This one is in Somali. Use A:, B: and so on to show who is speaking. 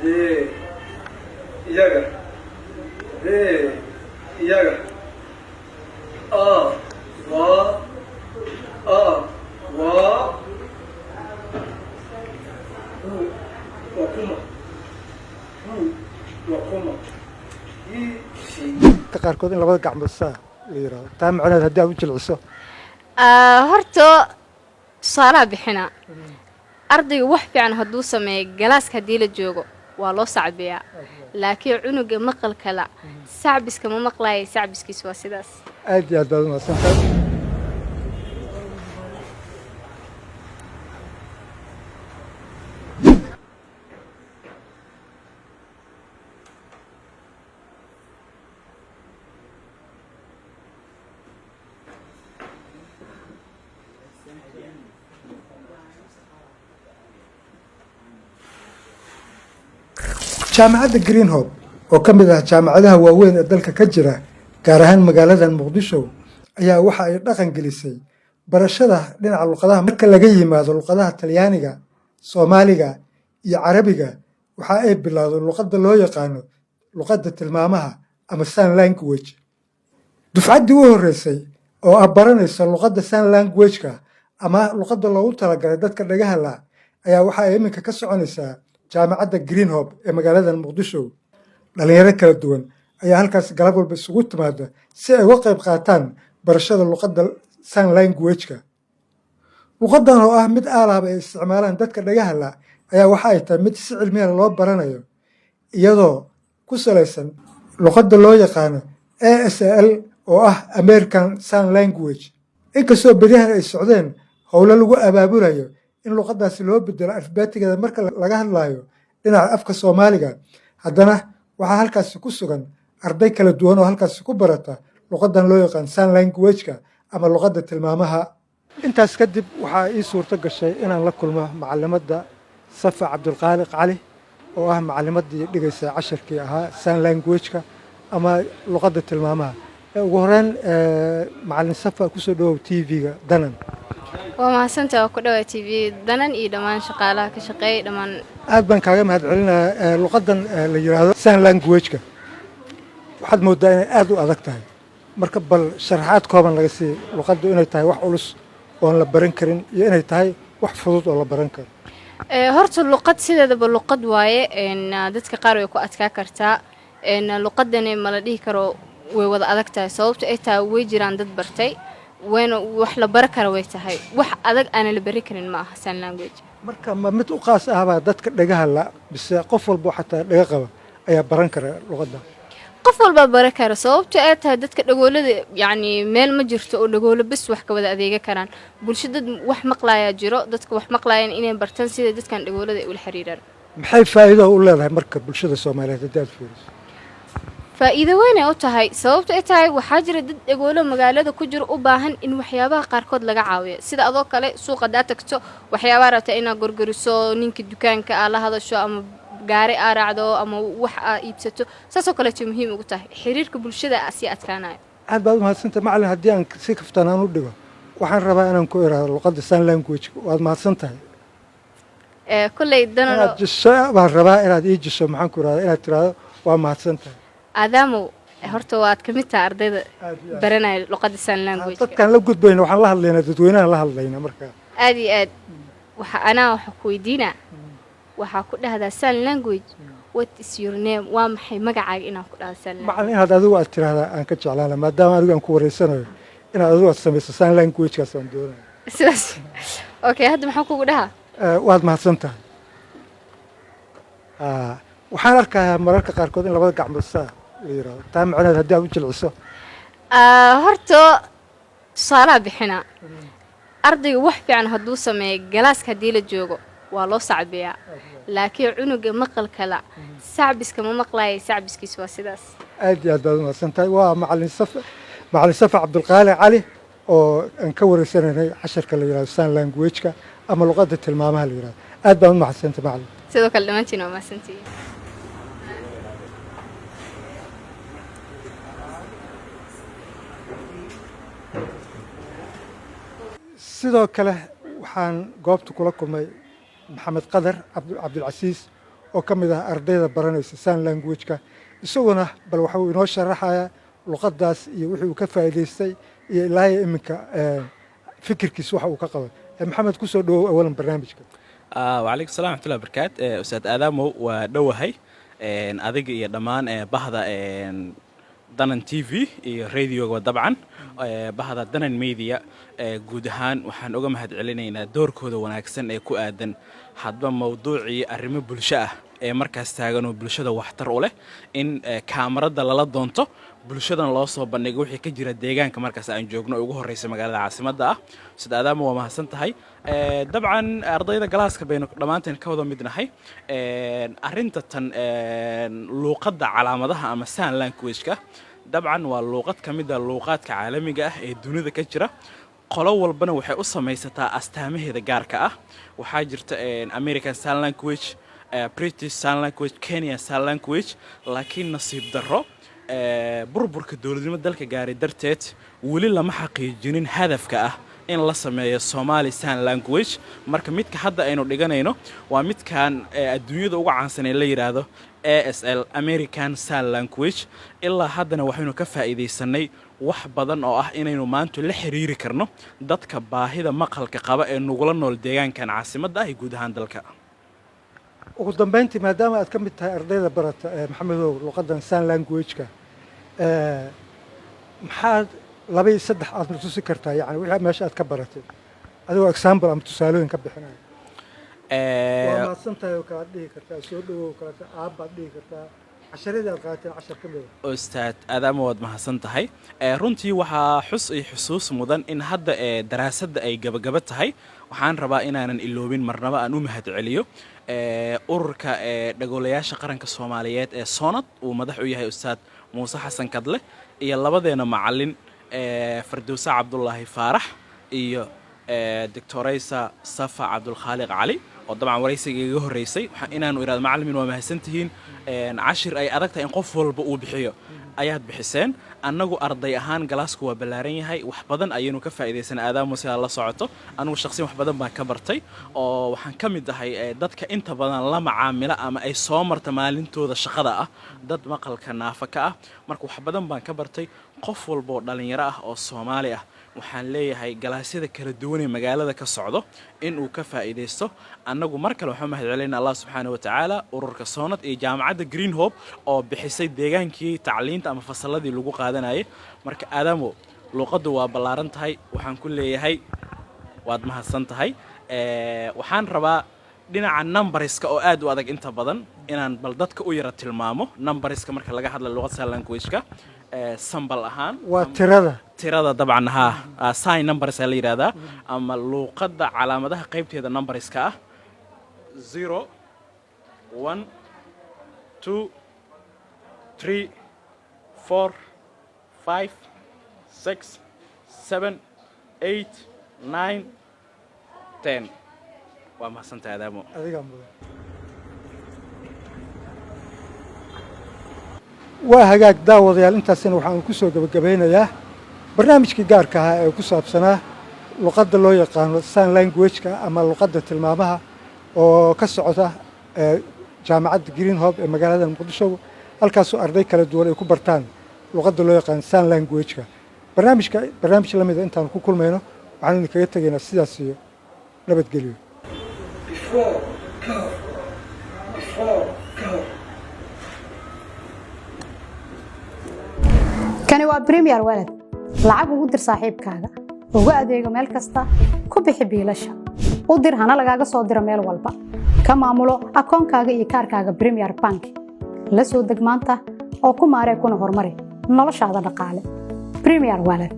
A: They, iyaga. They, iyaga. Are, waa. Are, waa. Who, waa kuma. Who, waa kuma. He, she.
B: Ka qaarkood in labada gacmood saa la yidhaahdo, taa macnaheed haddii aad u jilciso?
C: Horta tusaalaha bixina, ardayga wax fiican hadduu sameeyo galaaska haddii la joogo waa loo sacbiyaa, laakiin cunuga maqalka la sacbiska ma maqlaaya, sacbiskiisa waa sidaas.
B: Aad iyo aad baad umahadsantahay. Jaamacadda Green Hope oo ka mid ah jaamacadaha waaweyn ee dalka ka jira, gaar ahaan magaaladan Muqdisho, ayaa waxa ay dhaqan gelisay barashada dhinaca luqadaha. Marka laga yimaado luqadaha Talyaaniga, Soomaaliga iyo Carabiga, waxa ay bilowday luqadda loo yaqaano luqadda tilmaamaha ama sign language. Dufcaddii u horreysay oo ah baranaysa luqadda sign language-ka ama luqadda loogu talagalay dadka dhagaha la ayaa waxa ay iminka ka soconaysaa jaamacadda Green Hope ee magaalada Muqdisho. Dhalinyaro kala duwan ayaa halkaas galab walba isugu timaada si ay uga qayb qaataan barashada luqadda sign language-ka. Luqaddan oo ah mid aalaaba ay isticmaalaan dadka dhagaha la ayaa waxa ay tahay mid si cilmiyan loo baranayo, iyadoo ku salaysan luqadda loo yaqaano ASL oo ah American Sign Language. Inkastoo beryahan ay socdeen howlo lagu abaabulayo in luqaddaasi loo bedelo alfabeetigeeda marka laga hadlayo dhinaca afka Soomaaliga, haddana waxaa halkaasi ku sugan arday kala duwan oo halkaasi ku barata luqaddan loo yaqaan sign language-ka ama luqadda tilmaamaha. Intaas kadib waxaa ii suurto gashay inaan la kulmo macalimadda Safa Cabdulqaaliq Cali oo ah macalimadii dhigaysa casharkii ahaa sign language-ka ama luqadda tilmaamaha. Ugu horeyn, macalin Safa, kusoo dhawow TV-ga Danan.
C: Waa mahadsantaha, waa ku dhawaa TV Danan iyo dhammaan shaqaalaha ka shaqeeya dhammaan.
B: Aad baan kaaga mahad celinayaa. Luqaddan la yidhaahdo sign language-ka waxaad mooddaa inay aad u adag tahay. Marka bal sharaxaad kooban laga siiy luqaddu inay tahay wax culus oon la baran karin iyo inay tahay wax fudud oo la baran karo.
C: Horta luqad sideedaba luqad waaye, dadka qaar way ku adkaa kartaa. Luqadani ma la dhihi karo way wada adag tahay, sababto ay tahay way jiraan dad bartay, wayna wax la bari kara way tahay. Wax adag aana la bari karin ma aha sign language.
B: Marka ma mid u qaas ahbaa dadka dhagaha la, mise qof walba xataa dhaga qaba ayaa baran kara luqadda?
C: Qof walbaa bari kara, sababto ay tahay dadka dhagoolada yacni meel ma jirto oo dhagoolo bes wax ka wada adeega karaan. Bulsho dad wax maqlayaa jiro, dadka wax maqlaayaan inay bartaan sida dadkan dhagoolada ay ula xiriiraan.
B: Maxay faa'iido u leedahay marka bulshada Soomaaliyeed haddii aad fiiriso?
C: Faa'iido weyn ay u tahay, sababto ay tahay waxaa jira dad dhagoolo magaalada ku jiro u baahan in waxyaabaha qaarkood laga caawiyo. Sida adoo kale suuqa haddaa tagto, waxyaabaha rabta inaad gorgoriso ninka dukaanka aa la hadasho ama gaari aa raacdo ama wax aa iibsato, saasoo kaleeto muhiim ugu tahay xiriirka bulshada aa sii adkaanayo.
B: Aad baad umahadsantahay, macalin. Haddii aan si kaftaan aan u dhigo, waxaan rabaa inaan ku iraahdo luqadda sign language waad mahadsan tahay.
C: Kolley Danan
B: Inaad jiso baan rabaa, inaad ii jiso, maxaan ku irahda, inaad tiraahdo waa mahadsan tahay.
C: Aadaamow, horta waad ka mid tahay ardayda
B: Aad iyo aad.
C: baranaya luqadda sign language.
B: Dadkaan la gudbayna, waxaan la hadlaynaa dadweynahan la hadlaynaa marka.
C: Aad iyo aad. Waxa anaa waxa ku weydiinaa, waxaa ku dhahdaa sign language "What is your name?" Waa maxay magacaaga inaan ku dhahdo sign language?
B: Macalin, inaad adigu aad tiraahdaa aan ka jeclaana, maadaama anigu aan ku wareysanayo, inaad adigu aad samayso sign language-kaas aan doonaya.
C: Sidaas, okay. Hadda maxaan kugu dhahaa?
B: Waad mahadsan tahay. Waxaan arkayaa mararka qaarkood in labada gacmood saa la yidhaahdo, taa macnaheed haddii aad u jilciso?
C: Horta tusaalaha bixina, ardayga wax fiican hadduu sameeyo galaaska haddii la joogo waa loo sacbiyaa, laakiin cunuga maqalka la sacbiska ma maqlaaya, sacbiskiisa waa sidaas.
B: Aad iyo aad baad umahadsan tahay. Waa macalin Safa, macalin Safa Cabdulqaali Cali oo aan ka wareysanaynay casharka la yidhahdo sign language-ka ama luqadda tilmaamaha la yidhahdo. Aad baan u mahadsantay, macalin.
C: Sidoo kale dhammaantiin waa mahadsantihiin.
B: Sidoo kale waxaan goobta kula kulmay Maxamed Qadar Cabdilcasiis Oo ka mid ah ardayda baranaysa sign language-ka, isaguna bal waxa uu inoo sharaxayaa luqaddaas iyo wixii uu ka faa'iidaystay iyo ilaa iyo iminka fikirkiis waxa uu ka qabay. Maxamed, kusoo dhawow awalan barnaamijka.
D: Wacalaykum salam raxmatullahi barakaat. Ustaad Aadamow, waa dhowahay adiga iyo dhammaan bahda Danan TV iyo radioga, dabcan bahda Danan Media guud ahaan. Waxaan uga mahad celinaynaa doorkooda wanaagsan ee ku aadan hadba mowduucii arrimo bulsho ah ee markaas taagan oo bulshada waxtar u leh in kaamarada lala doonto, bulshadan loo soo bandhigo wixii ka jira deegaanka markaas aan joogno, ugu horreysa magaalada caasimadda ah. Ustaad Aadaamo, waa mahadsan tahay. Dabcan ardayda galaaska baynu dhammaanteen ka wada midnahay. Arrinta tan luuqadda calaamadaha ama sign language-ka dabcan waa luuqad ka mid a luuqaadka caalamiga ah ee dunida ka jira. Qolo walbana waxay u samaysataa astaamaheeda gaarka ah. Waxaa jirta American Sign Language, British Sign Language, Kenya Sign Language, laakiin nasiib darro, burburka dowladnimo dalka gaaray darteed, weli lama xaqiijinin hadafka ah in la sameeyo Somali Sign Language. Marka midka hadda aynu dhiganayno waa midkan adduunyada uga caansan ee la yidhaahdo ASL, American Sign Language. Ilaa haddana waxaynu ka faa'iidaysanay wax badan oo ah inaynu maanta la xiriiri karno dadka baahida maqalka qaba ee nugula nool deegaankan caasimadda ah iyo guud ahaan dalka.
B: Ugu dambeyntii, maadaama aad ka mid tahay ardayda barata, Maxamedow, luqaddan sign language-ka, maxaad laba iyo saddex aad na tusi kartaa, yani wixii meesha aad ka baratay, adigoo example ama tusaalooyin ka bixinaya? Waa mahadsan tahay oo kale aad dhihi kartaa, soo dhawow kaleeto, aabbaad dhihi kartaa, casharadii aad qaateen cashar ka mida.
D: Ustaad Aadaama, waad mahadsan tahay. Runtii waxaa xus iyo xusuus mudan in hadda daraasadda ay gabagaba tahay. Waxaan rabaa inaanan iloobin marnaba aan u mahad celiyo ururka dhagoolayaasha qaranka Soomaaliyeed ee SONAD, uu madax u yahay Ustaad Muuse Xasan Kadle, iyo labadeena macalin, Fardowse Cabdulaahi Faarax iyo Doctoraysa Safa Cabdulkhaaliq Cali, oo dabcan waraysiga igaga horreysay. Inaanu idhahdo, macalimiin, waa mahadsantihiin. Cashir ay adag tahay in qof walba uu bixiyo ayaad bixiseen. Annagu arday ahaan galaasku waa ballaaran yahay, wax badan ayaynu ka faa'iidaysan. Aadaamo, sidaa la socoto, anugu shaqsiyan wax badan baan ka bartay, oo waxaan ka mid ahay dadka inta badan la macaamila ama ay soo marta maalintooda shaqada ah dad maqalka naafa ka ah. Marka wax badan baan ka bartay. Qof walba oo dhallinyaro ah oo Soomaali ah waxaan leeyahay galaasyada kala duwan ee magaalada ka socdo in uu ka faa'iidaysto. Annagu mar kale waxaan mahad celinaa Allah subxaana wa tacaala, ururka SONAD iyo jaamacadda Green Hope oo bixisay deegaankii tacliinta ama fasalladii lagu qaadanayay. Marka Aadamo, luuqaddu waa ballaaran tahay. Waxaan ku leeyahay waad mahadsan tahay. Waxaan rabaa dhinaca numberska oo aad u adag inta badan inaan bal dadka u yara tilmaamo. Numberska marka laga hadla luqad sign language-ka, symbol ahaan
B: Waa tirada.
D: Tirada dabcan haa, sign numbers aa la yidhahdaa ama luuqadda calaamadaha qaybteeda numberska ah: 0, 1, 2, 3, 4, 5, 6, 7, 8, 9, 10. Waa mahadsantahay, Adaamo.
B: Adigaa mudan. Waa hagaag, daawadayaal, intaasina waxaan ku soo gebagabeynayaa barnaamijkii gaarka ahaa ee ku saabsanaa luqadda loo yaqaano sign language-ka ama luqadda tilmaamaha oo ka socota jaamacadda Green Hope ee magaalada Muqdisho, halkaasoo arday kala duwan ay ku bartaan luqadda loo yaqaano sign language-ka. Barnaamijka barnaamij la mida intaan ku kulmayno, waxaan idinkaga tegaynaa sidaas iyo nabadgelyo.
A: Before, ka hor. Before, ka hor.
E: Kani waa Premier Wallet. Lacag ugu dir saaxiibkaaga, ugu adeego meel kasta, ku bixi biilasha, u dir hana lagaaga soo diro meel walba, ka maamulo akoonkaaga iyo kaarkaaga Premier Bank. La soo deg maanta oo ku maaree kuna horumari noloshaada dhaqaale. Premier Wallet.